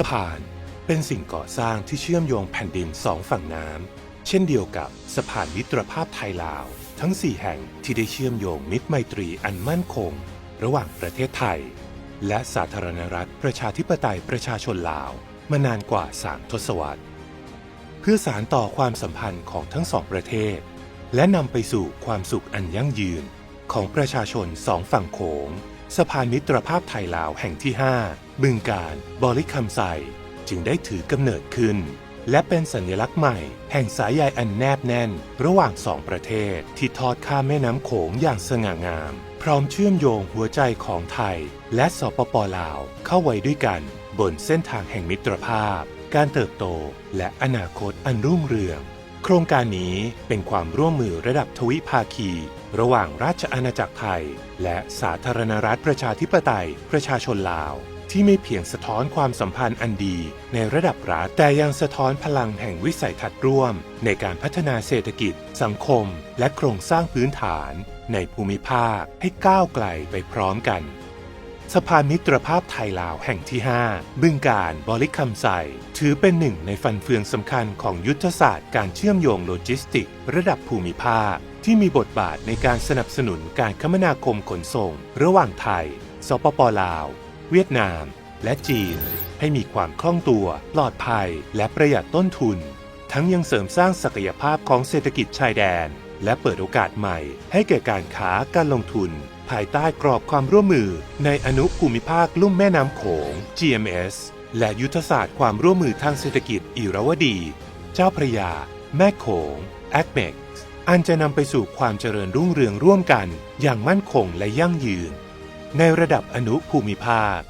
ສະພານເປັນສິ່ງກໍ່ສ້າງທີ່ເຊື່ອມໂຍງແຜ່ນດິນສອງຝັ່ງນ້ຳ ເຊັ່ນດຽວກັບສະພານມິດຕະພາບໄທ-ລາວ ທັງສີ່ແຫ່ງທີ່ໄດ້ເຊື່ອມໂຍງມິດໄມຕີອັນໝັ້ນຄົງ ລະຫວ່າງປະເທດໄທ ແລະ ສາທາລະນະລັດ ປະຊາທິປະໄຕ ປະຊາຊົນລາວ ມານານກວ່າສາມທົດສະວັດ ເພື່ອສານຕໍ່ຄວາມສຳພັນຂອງທັງສອງປະເທດ ແລະ ນຳໄປສູ່ຄວາມສຸກອັນຢັ້ງຢືນຂອງປະຊາຊົນສອງຝັ່ງໂຂງ. ສະພານມິດຕະພາບໄທ-ລາວແຫ່ງທີຫ້າ ບຶງການ ບໍລິຄຳໄຊ ຈຶ່ງໄດ້ຖືກຳເນີດຂຶ້ນ ແລະ ເປັນສັນຍະລັກໃໝ່ແຫ່ງສາຍໃຍອັນແນບແໜ້ນລະຫວ່າງສອງປະເທດ ທີ່ທອດຂ້າມແມ່ນ້ຳໂຂງຢ່າງສະຫງ່າງາມ, ພ້ອມເຊື່ອມໂຍງຫົວໃຈຂອງໄທ ແລະ ສປປ ລາວ ເຂົ້າໄວ້ດ້ວຍກັນ ບົນເສັ້ນທາງແຫ່ງມິດຕະພາບ, ການເຕີບໂຕ ແລະ ອະນາຄົດອັນຮຸ່ງເຮືອງ. ໂຄງການນີ້ເປັນຄວາມຮ່ວມມືລະດັບທະວິພາຄີ ລະຫວ່າງລາຊະອານາຈັກໄທ ແລະ ສາທາລະນະລັດ ປະຊາທິປະໄຕ ປະຊາຊົນລາວ ທີ່ບໍ່ພຽງສະທ້ອນຄວາມສຳພັນອັນດີໃນລະດັບລັດ, ແຕ່ຍັງສະທ້ອນພະລັງແຫ່ງວິໄສທັດຮ່ວມໃນການພັດທະນາເສດຖະກິດ, ສັງຄົມ ແລະ ໂຄງສ້າງພື້ນຖານໃນພູມິພາກໃຫ້ກ້າວໄກລໄປພ້ອມກັນ. ສະພານມິດຕະພາບໄທ-ລາວແຫ່ງທີຫ້າ ບຶງການ ບໍລິຄຳໄຊ ຖືເປັນໜຶ່ງໃນຟັນເຟືອງສຳຄັນຂອງຍຸດທະສາດການເຊື່ອມໂຍງໂລຈິສຕິກລະດັບພູມິພາກ ທີ່ມີບົດບາດໃນການສະໜັບສະໜູນການຄະມະນາຄົມຂົນສົ່ງລະຫວ່າງໄທ, ສປປ ລາວ, ຫວຽດນາມ ແລະ ຈີນ ໃຫ້ມີຄວາມຄ່ອງຕົວ, ປອດໄພ ແລະ ປະຢັດຕົ້ນທຶນ. ທັງຍັງເສີມສ້າງສັກກະຍະພາບຂອງເສດຖະກິດຊາຍແດນ ແລະ ເປີດໂອກາດໃໝ່ໃຫ້ແກ່ການຄ້າການລົງທຶນ ພາຍໃຕ້ກຣອບຄວາມຮ່ວມມືໃນອະນຸພູມິພາກລຸ່ມແມ່ນ້ຳໂຂງ GMS ແລະ ຍຸດທະສາດຄວາມຮ່ວມມືທາງເສດຖະກິດອີຣາວະດີ ເຈົ້າພະຍາ ແມ່ໂຂງ ACMECS ອັນຈະນຳໄປສູ່ຄວາມຈະເລີນຮຸ່ງເຮືອງຮ່ວມກັນຢ່າງໝັ້ນຄົງ ແລະ ຢັ້ງຢືນ ໃນລະດັບອະນຸພູມິພາກ.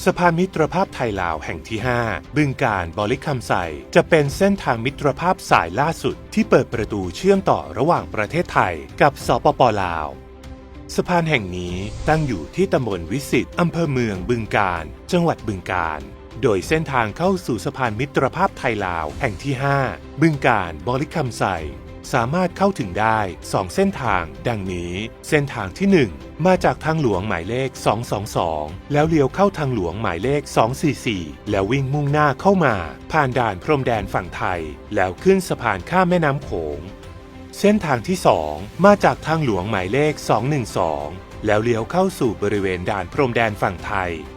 ສະພານມິດຕະພາບໄທ-ລາວແຫ່ງທີຫ້າ ບຶງການ ບໍລິຄຳໄຊ ຈະເປັນເສັ້ນທາງມິດຕະພາບສາຍລ່າສຸດທີ່ເປີດປະຕູເຊື່ອມຕໍ່ລະຫວ່າງປະເທດໄທກັບ ສປປ ລາວ. ສະພານແຫ່ງນີ້ຕັ້ງຢູ່ທີ່ຕຳບົນວິສິດ ອຳເພີເມືອງບຶງການ ຈັງຫວັດບຶງການ. ໂດຍເສັ້ນທາງເຂົ້າສູ່ສະພານມິດຕະພາບໄທ-ລາວແຫ່ງທີຫ້າ ບຶງການ ບໍລິຄຳໄຊ ສາມາດເຂົ້າເຖິງໄດ້ສອງເສັ້ນທາງ ດັ່ງນີ້: ເສັ້ນທາງທີໜຶ່ງ ມາຈາກທາງຫຼວງໝາຍເລກສອງສອງສອງ ແລ້ວລ້ຽວເຂົ້າທາງຫຼວງໝາຍເລກສອງສີ່ສີ່ ແລ້ວວິ່ງມຸ່ງໜ້າເຂົ້າມາ ຜ່ານດ່ານພົມແດນຝັ່ງໄທ ແລ້ວຂຶ້ນສະພານຂ້າມແມ່ນ້ຳໂຂງ. ເສັ້ນທາງທີສອງ ມາຈາກທາງຫຼວງໝາຍເລກສອງໜຶ່ງສອງ ແລ້ວລ້ຽວເຂົ້າສູ່ບໍລິເວນດ່ານພົມແດນຝັ່ງໄທ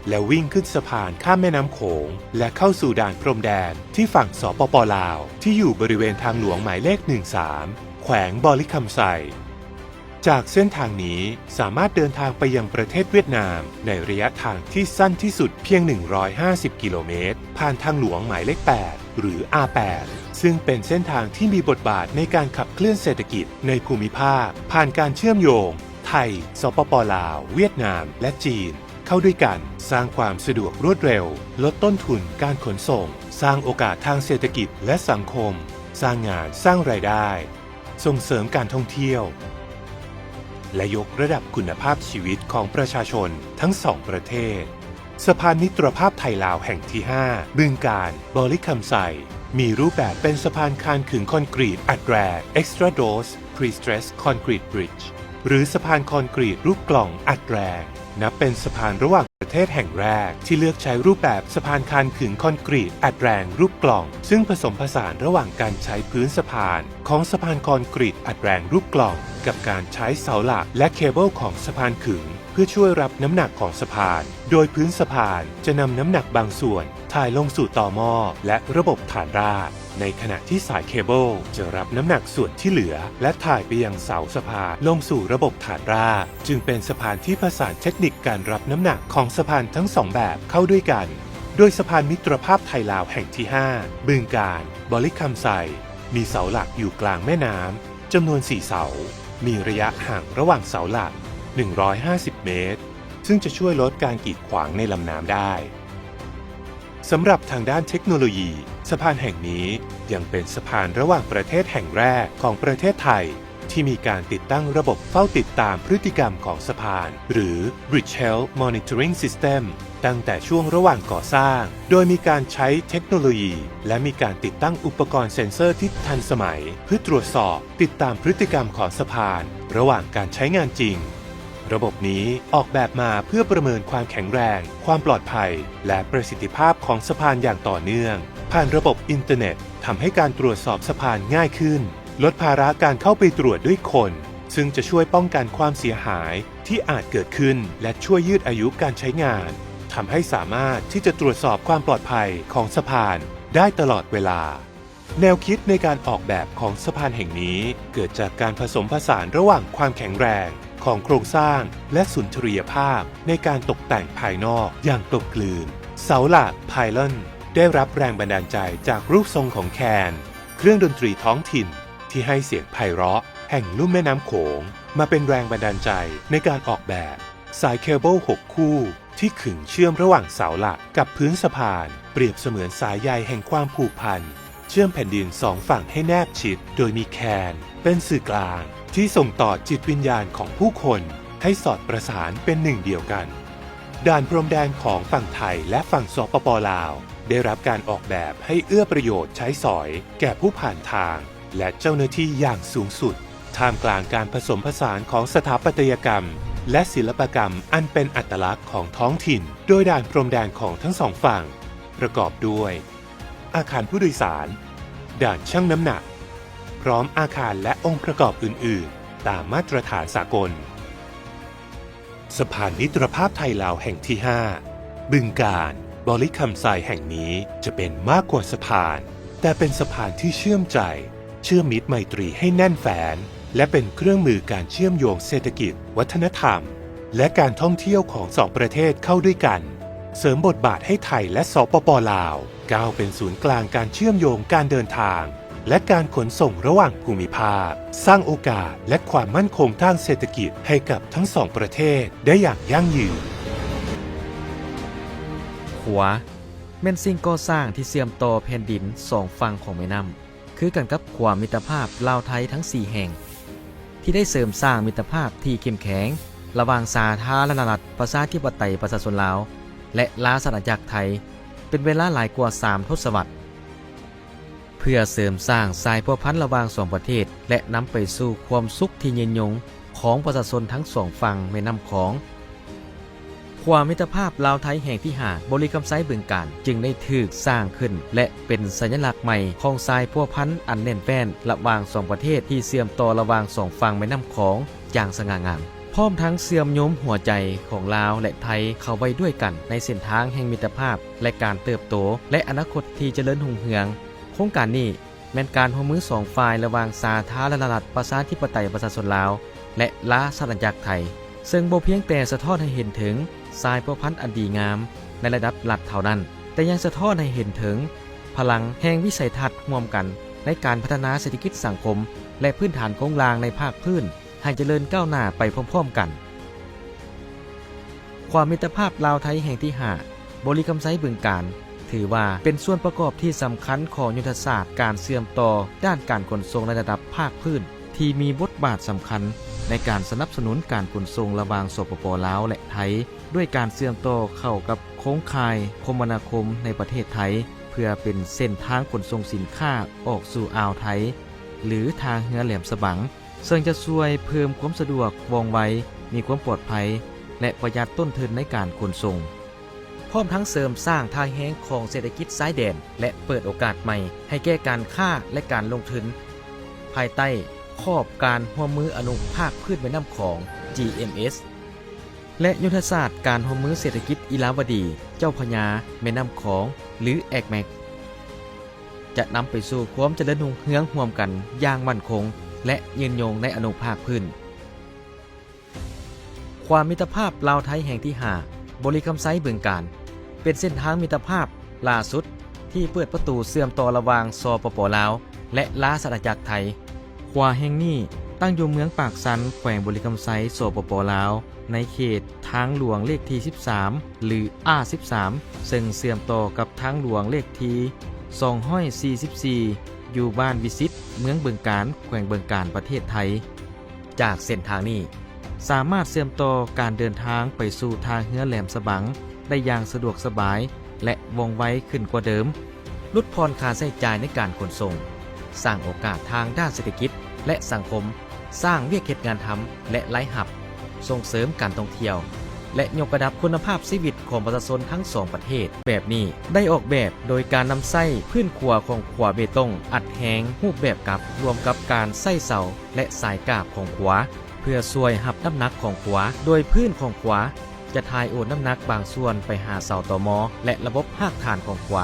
ແລ້ວວິ່ງຂຶ້ນສະພານຂ້າມແມ່ນ້ຳໂຂງ ແລະ ເຂົ້າສູ່ດ່ານພົມແດນທີ່ຝັ່ງ ສປປ ລາວ ທີ່ຢູ່ບໍລິເວນທາງຫຼວງໝາຍເລກໜຶ່ງສາມ ແຂວງບໍລິຄຳໄຊ. ຈາກເສັ້ນທາງນີ້ສາມາດເດີນທາງໄປຍັງປະເທດຫວຽດນາມໃນໄລຍະທາງທີ່ສັ້ນທີ່ສຸດພຽງໜຶ່ງຮ້ອຍຫ້າສິບກິໂລເມດ ຜ່ານທາງຫຼວງໝາຍເລກແປດ ຫຼື ອາແປດ ຊຶ່ງເປັນເສັ້ນທາງທີ່ມີບົດບາດໃນການຂັບເຄື່ອນເສດຖະກິດໃນພູມິພາກ ຜ່ານການເຊື່ອມໂຍງໄທ, ສປປ ລາວ, ຫວຽດນາມ ແລະ ຈີນ ເຂົ້າດ້ວຍກັນ, ສ້າງຄວາມສະດວກລວດເລັວ, ລົດຕົ້ນທຶນການຂົນສົ່ງ, ສ້າງໂອກາດທາງເສດຖະກິດ ແລະ ສັງຄົມ, ສ້າງງານ, ສ້າງລາຍໄດ້, ສົ່ງເສີມການທ່ອງທ່ຽວ ແລະ ຍົກລະດັບຄຸນນະພາບຊີວິດຂອງປະຊາຊົນທັງສອງປະເທດ. ສະພານມິດຕະພາບໄທ-ລາວແຫ່ງທີຫ້າ ບຶງການ ບໍລິຄຳໄຊ ມີຮູບແບບເປັນສະພານຄານຂຶງຄອນກຣີດອັດແຮງ Extra Dose Pre-Stressed Concrete Bridge ຫຼື ສະພານຄອນກຣີດລູກກລ່ອງອັດແຮງ ນັບເປັນສະພານລະຫວ່າງປະເທດແຫ່ງແລກທີ່ເລືອກໃຊ້ຮູບແບບສະພານຄານຂຶງຄອນກຣີດອັດແຮງລູກກລ່ອງ, ຊຶ່ງຜະສົມຜະສານລະຫວ່າງການໃຊ້ພື້ນສະພານຂອງສະພານຄອນກຣີດອັດແຮງລູກກລ່ອງ ກັບການໃຊ້ເສົາຫຼັກ ແລະ ເຄເບິ້ນຂອງສະພານຂຶງ ເພື່ອຊ່ວຍຮັບນ້ຳໜັກຂອງສະພານ, ໂດຍພື້ນສະພານຈະນຳນ້ຳໜັກບາງສ່ວນຖ່າຍລົງສູ່ຕໍໝໍ້ ແລະ ລະບົບຖານລາກ, ໃນຂະນະທີ່ສາຍເຄເບິ້ນຈະຮັບນ້ຳໜັກສ່ວນທີ່ເຫຼືອ ແລະ ຖ່າຍໄປຍັງເສົາສະພານລົງສູ່ລະບົບຖານລາກ, ຈຶ່ງເປັນສະພານທີ່ປະສານເທັກນິກການຮັບນ້ຳໜັກຂອງສະພານທັງສອງແບບເຂົ້າດ້ວຍກັນ. ໂດຍສະພານມິດຕະພາບໄທ-ລາວແຫ່ງທີຫ້າ ບຶງການ ບໍລິຄຳໄຊ ມີເສົາຫຼັກຢູ່ກາງແມ່ນ້ຳ ຈຳນວນສີ່ເສົາ, ມີໄລຍະຫ່າງລະຫວ່າງເສົາຫຼັກໜຶ່ງຮ້ອຍຫ້າສິບເມດ, ຊຶ່ງຈະຊ່ວຍລົດການກີດຂວາງໃນລຳນ້ຳໄດ້. ສຳລັບທາງດ້ານເທັກໂນໂລຢີ, ສະພານແຫ່ງນີ້ຍັງເປັນສະພານລະຫວ່າງປະເທດແຫ່ງແລກຂອງປະເທດໄທ ທີ່ມີການຕິດຕັ້ງລະບົບເຝົ້າຕິດຕາມພຶດຕິກຳຂອງສະພານ ຫຼື Bridge Health Monitoring System ຕັ້ງແຕ່ຊ່ວງລະຫວ່າງກໍ່ສ້າງ, ໂດຍມີການໃຊ້ເທັກໂນໂລຢີ ແລະ ມີການຕິດຕັ້ງອຸປະກອນເຊັນເຊີທີ່ທັນສະໄໝ ເພື່ອຕວດສອບ ຕິດຕາມພຶດຕິກຳຂອງສະພານລະຫວ່າງການໃຊ້ງານຈິງ. ระบบนี้ออกแบบมาเพื่อประเมินความแข็งแรง ความปลอดภัย และประสิทธิภาพของสะพานอย่างต่อเนื่อง ผ่านระบบอินเทอร์เน็ต ทำให้การตรวจสอบสะพานง่ายขึ้น ลดภาระการเข้าไปตรวจด้วยคน ซึ่งจะช่วยป้องกันความเสียหายที่อาจเกิดขึ้น และช่วยยืดอายุการใช้งาน ทำให้สามารถที่จะตรวจสอบความปลอดภัยของสะพานได้ตลอดเวลา แนวคิดในการออกแบบของสะพานแห่งนี้ เกิดจากการผสมผสานระหว่างความแข็งแรงของโครงสร้าง และสุนทรียภาพในการตกแต่งภายนอกอย่างกลมกลืน เสาหลัก pylon ได้รับแรงบันดาลใจจากรูปทรงของแคน เครื่องดนตรีท้องถิ่นที่ให้เสียงไพเราะแห่งลุ่มแม่น้ำโขง มาเป็นแรงบันดาลใจในการออกแบบ สายเคเบิลหกคู่ที่ขึงเชื่อมระหว่างเสาหลักกับพื้นสะพาน เปรียบเสมือนสายใยแห่งความผูกพัน เชื่อมแผ่นดินสองฝั่งให้แนบชิด โดยมีแคนเป็นสื่อกลางที่ส่งต่อจิตวิญญาณของผู้คนให้สอดประสานเป็นหนึ่งเดียวกัน ด่านพรมแดนของฝั่งไทยและฝั่ง สปป ลาว ได้รับการออกแบบให้เอื้อประโยชน์ใช้สอยแก่ผู้ผ่านทาง และเจ้าหน้าที่อย่างสูงสุด ท่ามกลางการผสมผสานของสถาปัตยกรรม และศิลปกรรมอันเป็นอัตลักษณ์ของท้องถิ่น โดยด่านพรมแดนของทั้งสองฝั่ง ประกอบด้วย อาคารผู้โดยสาร ด่านชั่งน้ำหนัก พร้อมอาคารและองค์ประกอบอื่น ๆ ตามมาตรฐานสากล สะพานมิตรภาพไทยลาวแห่งที่ห้า บึงกาฬ บริคำไซแห่งนี้จะเป็นมากกว่าสะพาน แต่เป็นสะพานที่เชื่อมใจ เชื่อมมิตรไมตรีให้แน่นแฟ้น และเป็นเครื่องมือการเชื่อมโยงเศรษฐกิจ วัฒนธรรม และการท่องเที่ยวของสองประเทศเข้าด้วยกัน เสริมบทบาทให้ไทยและ สปป ลาว ก้าวเป็นศูนย์กลางการเชื่อมโยงการเดินทาง และการขนส่งระหว่างภูมิภาค สร้างโอกาสและความมั่นคงทางเศรษฐกิจให้กับทั้งสองประเทศได้อย่างยั่งยืน ຂົວ ແມ່ນສິ່ງກໍ່ສ້າງທີ່ເຊື່ອມຕໍ່ແຜ່ນດິນສອງຝັ່ງຂອງແມ່ນ້ຳ ຄືກັນກັບຂົວມິດຕະພາບລາວ-ໄທທັງສີ່ແຫ່ງ ທີ່ໄດ້ເສີມສ້າງມິດຕະພາບທີ່ເຂັ້ມແຂງ ລະຫວ່າງສາທາລະນະລັດ ປະຊາທິປະໄຕ ປະຊາຊົນລາວ ແລະ ລາຊະອານາຈັກໄທ ເປັນເວລາຫຼາຍກວ່າສາມທົດສະວັດ. ເພື່ອເສີມສ້າງສາຍພົວພັນລະຫວ່າງສອງປະເທດ ແລະ ນຳໄປສູ່ຄວາມສຸກທີ່ຍືນຍົງຂອງປະຊາຊົນທັງສອງຝັ່ງແມ່ນ້ຳຂອງ, ຂົວມິດຕະພາບລາວ-ໄທແຫ່ງທີຫ້າ ບໍລິຄຳໄຊ ບຶງການ ຈຶ່ງໄດ້ຖືກສ້າງຂຶ້ນ ແລະ ເປັນສັນຍະລັກໃໝ່ຂອງສາຍພົວພັນອັນແໜ້ນແຟ້ນລະຫວ່າງສອງປະເທດທີ່ເຊື່ອມຕໍ່ລະຫວ່າງສອງຝັ່ງແມ່ນ້ຳຂອງຢ່າງສະຫງ່າງາມ, ພ້ອມທັງເຊື່ອມໂຍງຫົວໃຈຂອງລາວ ແລະ ໄທເຂົ້າໄວ້ດ້ວຍກັນໃນເສັ້ນທາງແຫ່ງມິດຕະພາບ ແລະ ການເຕີບໂຕ ແລະ ອະນາຄົດທີ່ຈະເລີນຮຸ່ງເຮືອງ. ໂຄງການນີ້ແມ່ນການຮ່ວມມືສອງຝ່າຍລະຫວ່າງສາທາລະນະລັດ ປະຊາທິປະໄຕ ປະຊາຊົນລາວ ແລະ ລາຊະອານາຈັກໄທ, ເຊິ່ງບໍ່ພຽງແຕ່ສະທ້ອນໃຫ້ເຫັນເຖິງສາຍພົວພັນອັນດີງາມໃນລະດັບລັດເທົ່ານັ້ນ, ແຕ່ຍັງສະທ້ອນໃຫ້ເຫັນເຖິງພະລັງແຫ່ງວິໄສທັດຮ່ວມກັນໃນການພັດທະນາເສດຖະກິດສັງຄົມ ແລະ ພື້ນຖານໂຄງລ່າງໃນພາກພື້ນໃຫ້ຈະເລີນກ້າວໜ້າໄປພ້ອມໆກັນ. ຂົວມິດຕະພາບລາວ-ໄທແຫ່ງທີຫ້າ ບໍລິຄຳໄຊ ບຶງການ ຖືວ່າເປັນສ່ວນປະກອບທີ່ສຳຄັນຂອງຍຸດທະສາດການເຊື່ອມຕໍ່ດ້ານການຂົນສົ່ງໃນລະດັບພາກພື້ນ ທີ່ມີບົດບາດສຳຄັນໃນການສະໜັບສະໜູນການຂົນສົ່ງລະຫວ່າງ ສປປ ລາວ ແລະ ໄທ ດ້ວຍການເຊື່ອມຕໍ່ເຂົ້າກັບໂຄງຂ່າຍຄົມມະນາຄົມໃນປະເທດໄທ ເພື່ອເປັນເສັ້ນທາງຂົນສົ່ງສິນຄ້າອອກສູ່ອ່າວໄທ ຫຼື ທ່າເຮືອແຫຼມສະບັງ. ເຊິ່ງຈະຊ່ວຍເພີ່ມຄວາມສະດວກ, ວ່ອງໄວ, ມີຄວາມປອດໄພ ແລະ ປະຢັດຕົ້ນທຶນໃນການຂົນສົ່ງ, ພ້ອມທັງເສີມສ້າງທ່າແຮງຂອງເສດຖະກິດຊາຍແດນ ແລະ ເປີດໂອກາດໃໝ່ໃຫ້ແກ່ການຄ້າ ແລະ ການລົງທຶນ ພາຍໃຕ້ຂອບການຮ່ວມມືອະນຸພາກພື້ນແມ່ນ້ຳຂອງ GMS ແລະ ຍຸດທະສາດການຮ່ວມມືເສດຖະກິດອີລາວະດີ ເຈົ້າພະຍາ ແມ່ນ້ຳຂອງ ຫຼື ACMEC ຈະນຳໄປສູ່ຄວາມຈະເລີນຮຸ່ງເຮືອງຮ່ວມກັນຢ່າງໝັ້ນຄົງ ແລະ ຍືນຍົງໃນອະນຸພາກພື້ນ. ຂົວມິດຕະພາບລາວ-ໄທແຫ່ງທີຫ້າ ບໍລິຄຳໄຊ ບຶງການ ເປັນເສັ້ນທາງມິດຕະພາບຫຼ້າສຸດທີ່ເປີດປະຕູເຊື່ອມຕໍ່ລະຫວ່າງ ສປປ ລາວ ແລະ ລາຊະອານາຈັກໄທ. ຂົວແຫ່ງນີ້ຕັ້ງຢູ່ເມືອງປາກຊັນ ແຂວງບໍລິຄຳໄຊ ສປປ ລາວ ໃນເຂດທາງຫຼວງເລກທີສິບສາມ ຫຼື ອາສິບສາມ ເຊິ່ງເຊື່ອມຕໍ່ກັບທາງຫຼວງເລກທີສອງຮ້ອຍສີ່ສິບສີ່ ຢູ່ບ້ານວິສິດ ເມືອງບຶງການ ແຂວງບຶງການ ປະເທດໄທ. ຈາກເສັ້ນທາງນີ້ ສາມາດເຊື່ອມຕໍ່ການເດີນທາງໄປສູ່ທ່າເຮືອແຫຼມສະບັງໄດ້ຢ່າງສະດວກສະບາຍ ແລະ ວ່ອງໄວຂຶ້ນກວ່າເດີມ, ຫຼຸດຜ່ອນຄ່າໃຊ້ຈ່າຍໃນການຂົນສົ່ງ, ສ້າງໂອກາດທາງດ້ານເສດຖະກິດ ແລະ ສັງຄົມ, ສ້າງວຽກເຮັດງານທຳ ແລະ ລາຍຮັບ, ສົ່ງເສີມການທ່ອງທ່ຽວ ແລະ ຍົກລະດັບຄຸນນະພາບຊີວິດຂອງປະຊາຊົນທັງສອງປະເທດ. ແບບນີ້ໄດ້ອອກແບບໂດຍການນຳໃຊ້ພື້ນຂົວຂອງຂົວເບຕົງອັດແຮງຮູບແບບກັບ ລວມກັບການໃຊ້ເສົາ ແລະ ສາຍກາບຂອງຂົວ ເພື່ອຊ່ວຍຮັບນ້ຳໜັກຂອງຂົວ, ໂດຍພື້ນຂອງຂົວຈະຖ່າຍໂອນນ້ຳໜັກບາງສ່ວນໄປຫາເສົາຕໍມໍ ແລະ ລະບົບຮາກຖານຂອງຂົວ,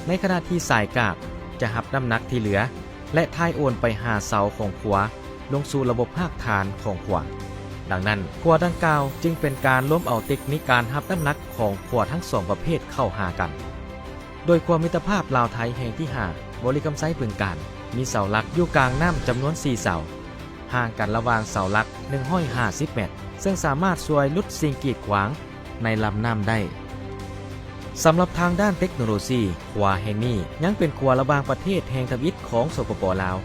ໃນຂະນະທີ່ສາຍກາບຈະຮັບນ້ຳໜັກທີ່ເຫຼືອ ແລະ ຖ່າຍໂອນໄປຫາເສົາຂອງຂົວ ລົງສູ່ລະບົບຮາກຖານຂອງຂົວ. ດັ່ງນັ້ນ, ຂົວດັ່ງກ່າວຈຶ່ງເປັນການລວມເອົາເຕັກນິກການຮັບນ້ຳໜັກຂອງຂົວທັງສອງປະເພດເຂົ້າຫາກັນ. ໂດຍຂົວມິດຕະພາບລາວ-ໄທແຫ່ງທີຫ້າ ບໍລິຄຳໄຊ ບຶງການ ມີເສົາຫຼັກຢູ່ກາງນ້ຳຈຳນວນສີ່ເສົາ, ຫ່າງກັນລະຫວ່າງເສົາຫຼັກໜຶ່ງຮ້ອຍຫ້າສິບແມັດ, ເຊິ່ງສາມາດຊ່ວຍຫຼຸດສິ່ງກີດຂວາງໃນລຳນ້ຳໄດ້. ສຳລັບທາງດ້ານເຕັກໂນໂລຊີ, ຂົວແຫ່ງນີ້ຍັງເປັນຂົວລະຫວ່າງປະເທດແຫ່ງທຳອິດຂອງ ສປປ ລາວ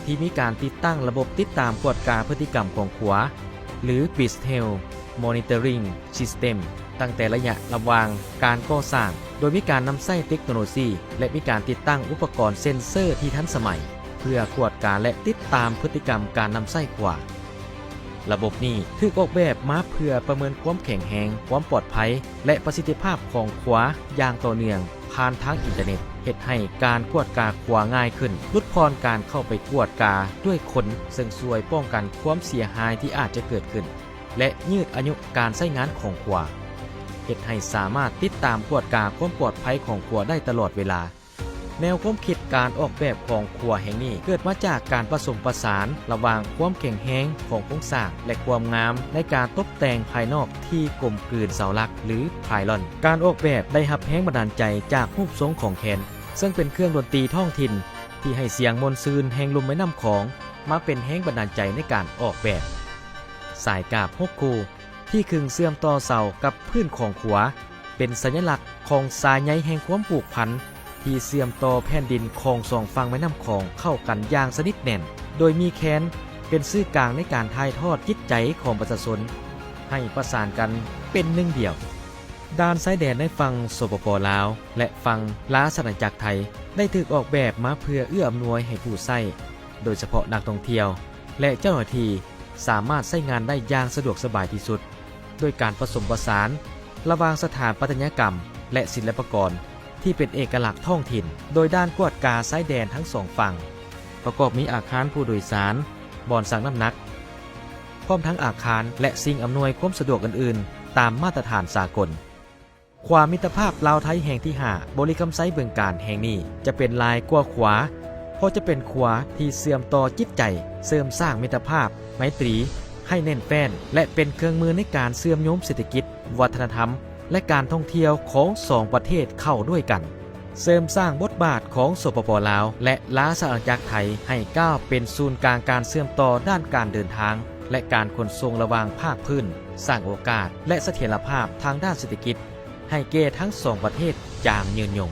ທີ່ມີການຕິດຕັ້ງລະບົບຕິດຕາມກວດກາພຶດຕິກຳຂອງຂົວ ຫຼື Beach Health Monitoring System ຕັ້ງແຕ່ໄລຍະລະຫວ່າງການກໍ່ສ້າງ, ໂດຍມີການນຳໃຊ້ເຕັກໂນໂລຊີ ແລະ ມີການຕິດຕັ້ງອຸປະກອນເຊັນເຊີທີ່ທັນສະໄໝ ເພື່ອກວດກາ ແລະ ຕິດຕາມພຶດຕິກຳການນຳໃຊ້ຂົວ. ລະບົບນີ້ຖືກອອກແບບມາເພື່ອປະເມີນຄວາມແຂງແຮງ, ຄວາມປອດໄພ ແລະ ປະສິດທິພາບຂອງຂົວຢ່າງຕໍ່ເນື່ອງຜ່ານທາງອິນເຕີເນັດ, ເຮັດໃຫ້ການກວດກາຂົວງ່າຍຂຶ້ນ, ຫຼຸດຜ່ອນການເຂົ້າໄປກວດກາດ້ວຍຄົນ, ເຊິ່ງຊ່ວຍປ້ອງກັນຄວາມເສຍຫາຍທີ່ອາດຈະເກີດຂຶ້ນ ແລະ ຍືດອາຍຸການໃຊ້ງານຂອງຂົວ, ເຮັດໃຫ້ສາມາດຕິດຕາມກວດກາຄວາມປອດໄພຂອງຂົວໄດ້ຕະຫຼອດເວລາ. ແນວຄວາມຄິດການອອກແບບຂອງຂົວແຫ່ງນີ້ເກີດມາຈາກການປະສົມປະສານລະຫວ່າງຄວາມແຂງແຮງຂອງໂຄງສ້າງ ແລະ ຄວາມງາມໃນການຕົບແຕ່ງພາຍນອກທີ່ກົມກືນເສົາຫຼັກ ຫຼື pylon. ການອອກແບບໄດ້ຮັບແຮງບັນດານໃຈຈາກຮູບຊົງຂອງແຄນ, ເຊິ່ງເປັນເຄື່ອງດົນຕີທ້ອງຖິ່ນທີ່ໃຫ້ສຽງມ່ວນຊື່ນແຫ່ງລຸ່ມແມ່ນ້ຳຂອງມາເປັນແຮງບັນດານໃຈໃນການອອກແບບ. ສາຍກາບຫົກຄູ່ ທີ່ຂຶງເຊື່ອມຕໍ່ເສົາກັບພື້ນຂອງຂົວ ເປັນສັນຍະລັກຂອງສາຍໃຍແຫ່ງຄວາມຜູກພັນທີ່ເຊື່ອມຕໍ່ແຜ່ນດິນຂອງສອງຝັ່ງແມ່ນ້ຳຂອງເຂົ້າກັນຢ່າງສະໜິດແໜ້ນ, ໂດຍມີແຄນເປັນສື່ກາງໃນການຖ່າຍທອດຈິດໃຈຂອງປະຊາຊົນໃຫ້ປະສານກັນເປັນໜຶ່ງດຽວ. ດ່ານຊາຍແດນໃນຝັ່ງ ສປປ ລາວ ແລະ ຝັ່ງລາຊະອານາຈັກໄທ ໄດ້ຖືກອອກແບບມາເພື່ອເອື້ອອຳນວຍໃຫ້ຜູ້ໃຊ້, ໂດຍສະເພາະນັກທ່ອງທ່ຽວ ແລະ ເຈົ້າໜ້າທີ່ ສາມາດໃຊ້ງານໄດ້ຢ່າງສະດວກສະບາຍທີ່ສຸດ ໂດຍການປະສົມປະສານລະຫວ່າງສະຖາປັດຕະຍະກຳ ແລະ ສິລະປະກອນທີ່ເປັນເອກະລັກທ້ອງຖິ່ນ, ໂດຍດ່ານກວດກາຊາຍແດນທັງສອງຝັ່ງ ປະກອບມີອາຄານຜູ້ໂດຍສານ, ບ່ອນຊັ່ງນ້ຳໜັກ, ພ້ອມທັງອາຄານ ແລະ ສິ່ງອຳນວຍຄວາມສະດວກອື່ນໆ ຕາມມາດຕະຖານສາກົນ. ຂົວມິດຕະພາບລາວໄທແຫ່ງທີຫ້າ ບໍລິຄຳໄຊ ບຶງການແຫ່ງນີ້ຈະເປັນຫຼາຍກວ່າຂົວ, ເພາະຈະເປັນຂົວທີ່ເຊື່ອມຕໍ່ຈິດໃຈ, ເສີມສ້າງມິດຕະພາບໄມຕີໃຫ້ແໜ້ນແຟ້ນ ແລະ ເປັນເຄື່ອງມືໃນການເຊື່ອມໂຍງເສດຖະກິດ, ວັດທະນະທຳ ແລະ ການທ່ອງທ່ຽວຂອງສອງປະເທດເຂົ້າດ້ວຍກັນ, ເສີມສ້າງບົດບາດຂອງ ສປປ ລາວ ແລະ ລາຊະອານາຈັກໄທໃຫ້ກ້າວເປັນສູນກາງການເຊື່ອມຕໍ່ດ້ານການເດີນທາງ ແລະ ການຂົນສົ່ງລະຫວ່າງພາກພື້ນ, ສ້າງໂອກາດ ແລະ ສະຖຽນລະພາບທາງດ້ານເສດຖະກິດ ໃຫ້ແກ່ທັງສອງປະເທດຢ່າງຍືນຍົງ.